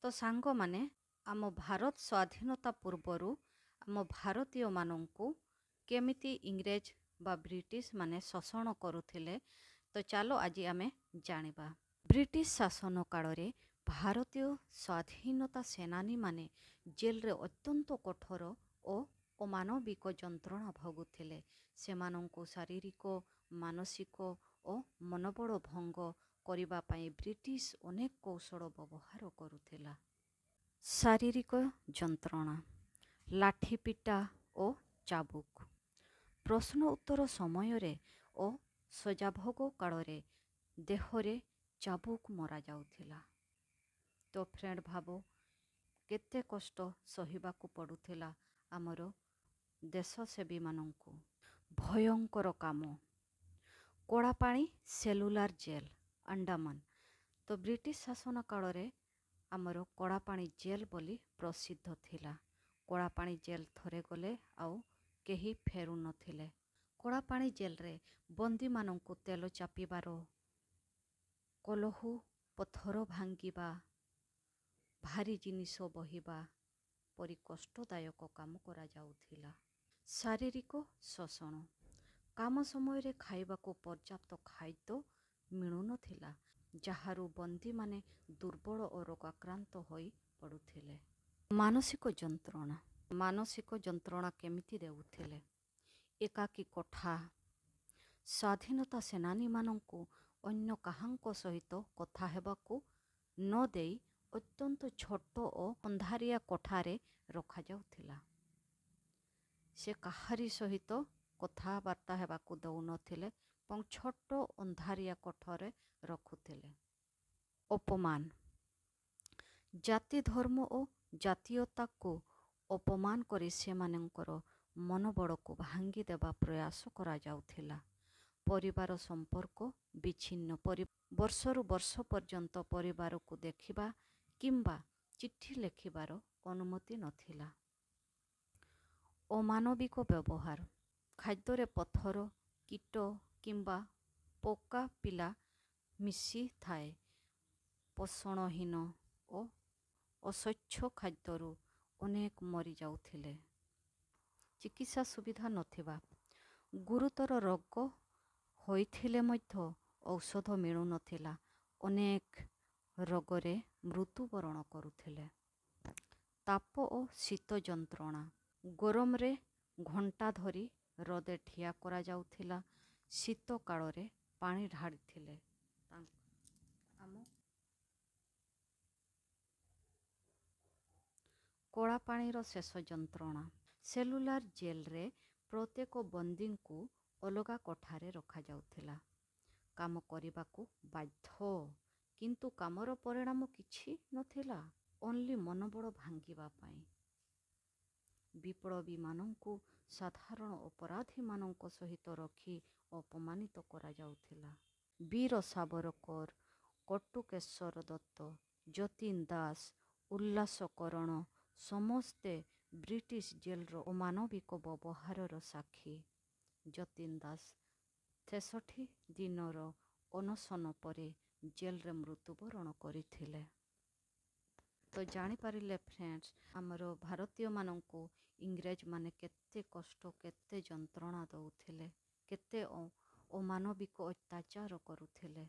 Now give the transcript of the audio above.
ତ ସାଙ୍ଗମାନେ, ଆମ ଭାରତ ସ୍ୱାଧୀନତା ପୂର୍ବରୁ ଆମ ଭାରତୀୟମାନଙ୍କୁ କେମିତି ଇଂରେଜ ବା ବ୍ରିଟିଶ ମାନେ ଶୋଷଣ କରୁଥିଲେ, ତ ଚାଲ ଆଜି ଆମେ ଜାଣିବା। ବ୍ରିଟିଶ ଶାସନ କାଳରେ ଭାରତୀୟ ସ୍ୱାଧୀନତା ସେନାନୀମାନେ ଜେଲରେ ଅତ୍ୟନ୍ତ କଠୋର ଓ ଅମାନବିକ ଯନ୍ତ୍ରଣା ଭୋଗୁଥିଲେ। ସେମାନଙ୍କୁ ଶାରୀରିକ, ମାନସିକ ଓ ମନୋବଳ ଭଙ୍ଗ କରିବା ପାଇଁ ବ୍ରିଟିଶ ଅନେକ କୌଶଳ ବ୍ୟବହାର କରୁଥିଲା। ଶାରୀରିକ ଯନ୍ତ୍ରଣା, ଲାଠିପିଟା ଓ ଚାବୁକ। ପ୍ରଶ୍ନ ଉତ୍ତର ସମୟରେ ଓ ସଜାଭୋଗ କାଳରେ ଦେହରେ ଚାବୁକ ମରାଯାଉଥିଲା। ତ ଫ୍ରେଣ୍ଡ, ଭାବ କେତେ କଷ୍ଟ ସହିବାକୁ ପଡ଼ୁଥିଲା ଆମର ଦେଶସେବୀମାନଙ୍କୁ। ଭୟଙ୍କର କାମ। କଳାପାଣି ସେଲୁଲାର ଜେଲ୍, ଆଣ୍ଡାମାନ। ତ ବ୍ରିଟିଶ ଶାସନ କାଳରେ ଆମର କଳାପାଣି ଜେଲ୍ ବୋଲି ପ୍ରସିଦ୍ଧ ଥିଲା। କଳାପାଣି ଜେଲ୍ ଥରେ ଗଲେ ଆଉ କେହି ଫେରୁନଥିଲେ। କଳାପାଣି ଜେଲ୍ରେ ବନ୍ଦୀମାନଙ୍କୁ ତେଲ ଚାପିବାର, କଲହୁ ପଥର ଭାଙ୍ଗିବା, ଭାରି ଜିନିଷ ବୋହିବା ପରି କଷ୍ଟଦାୟକ କାମ କରାଯାଉଥିଲା। ଶାରୀରିକ ଶୋଷଣ। କାମ ସମୟରେ ଖାଇବାକୁ ପର୍ଯ୍ୟାପ୍ତ ଖାଦ୍ୟ ମିଳୁନଥିଲା, ଯାହାରୁ ବନ୍ଦୀମାନେ ଦୁର୍ବଳ ଓ ରୋଗାକ୍ରାନ୍ତ ହୋଇ ପଡ଼ୁଥିଲେ। ମାନସିକ ଯନ୍ତ୍ରଣା। ମାନସିକ ଯନ୍ତ୍ରଣା କେମିତି ଦେଉଥିଲେ? ଏକାକୀ କୋଠା। ସ୍ୱାଧୀନତା ସେନାନୀମାନଙ୍କୁ ଅନ୍ୟ କାହାଙ୍କ ସହିତ କଥା ହେବାକୁ ନ ଦେଇ ଅତ୍ୟନ୍ତ ଛୋଟ ଓ ଅନ୍ଧାରିଆ କୋଠାରେ ରଖାଯାଉଥିଲା। ସେ କାହାରି ସହିତ କଥାବାର୍ତ୍ତା ହେବାକୁ ଦେଉନଥିଲେ ଏବଂ ଛୋଟ ଅନ୍ଧାରିଆ କୋଠରେ ରଖୁଥିଲେ। ଅପମାନ। ଜାତି, ଧର୍ମ ଓ ଜାତୀୟତାକୁ ଅପମାନ କରି ସେମାନଙ୍କର ମନୋବଳକୁ ଭାଙ୍ଗିଦେବା ପ୍ରୟାସ କରାଯାଉଥିଲା। ପରିବାର ସମ୍ପର୍କ ବିଚ୍ଛିନ୍ନ। ବର୍ଷରୁ ବର୍ଷ ପର୍ଯ୍ୟନ୍ତ ପରିବାରକୁ ଦେଖିବା କିମ୍ବା ଚିଠି ଲେଖିବାର ଅନୁମତି ନଥିଲା। ଅମାନବିକ ବ୍ୟବହାର। ଖାଦ୍ୟରେ ପଥର, କୀଟ କିମ୍ବା ପୋକା ପିଲା ମିଶିଥାଏ। ପୋଷଣହୀନ ଓ ଅସ୍ୱଚ୍ଛ ଖାଦ୍ୟରୁ ଅନେକ ମରିଯାଉଥିଲେ। ଚିକିତ୍ସା ସୁବିଧା ନଥିବା। ଗୁରୁତର ରୋଗ ହୋଇଥିଲେ ମଧ୍ୟ ଔଷଧ ମିଳୁନଥିଲା। ଅନେକ ରୋଗରେ ମୃତ୍ୟୁବରଣ କରୁଥିଲେ। ତାପ ଓ ଶୀତ ଯନ୍ତ୍ରଣା। ଗରମରେ ଘଣ୍ଟା ଧରି ରଦେ ଠିଆ କରାଯାଉଥିଲା। ଶୀତ କାଳରେ ପାଣି ଢାଳିଥିଲେ। ଆମ କଳାପାଣିର ଶେଷ ଯନ୍ତ୍ରଣା। ସେଲୁଲାର ଜେଲରେ ପ୍ରତ୍ୟେକ ବନ୍ଦୀଙ୍କୁ ଅଲଗା କୋଠାରେ ରଖାଯାଉଥିଲା। କାମ କରିବାକୁ ବାଧ୍ୟ, କିନ୍ତୁ କାମର ପରିଣାମ କିଛି ନଥିଲା, ଓନ୍ଲି ମନୋବଳ ଭାଙ୍ଗିବା ପାଇଁ। ବିପ୍ଳବୀମାନଙ୍କୁ ସାଧାରଣ ଅପରାଧୀମାନଙ୍କ ସହିତ ରଖି ଅପମାନିତ କରାଯାଉଥିଲା। ବୀର ସାବରକର, କଟୁକେଶ୍ୱର ଦତ୍ତ, ଯତୀନ ଦାସ, ଉଲ୍ଲାସ କରଣ ସମସ୍ତେ ବ୍ରିଟିଶ ଜେଲର ଅମାନବିକ ବ୍ୟବହାରର ସାକ୍ଷୀ। ଯତୀନ ଦାସ 63 ଦିନର ଅନଶନ ପରେ ଜେଲରେ ମୃତ୍ୟୁବରଣ କରିଥିଲେ। ତ ଜାଣିପାରିଲେ ଫ୍ରେଣ୍ଡସ୍, ଆମର ଭାରତୀୟମାନଙ୍କୁ ଇଂରେଜମାନେ କେତେ କଷ୍ଟ, କେତେ ଯନ୍ତ୍ରଣା ଦେଉଥିଲେ, କେତେ ଅମାନବିକ ଅତ୍ୟାଚାର କରୁଥିଲେ।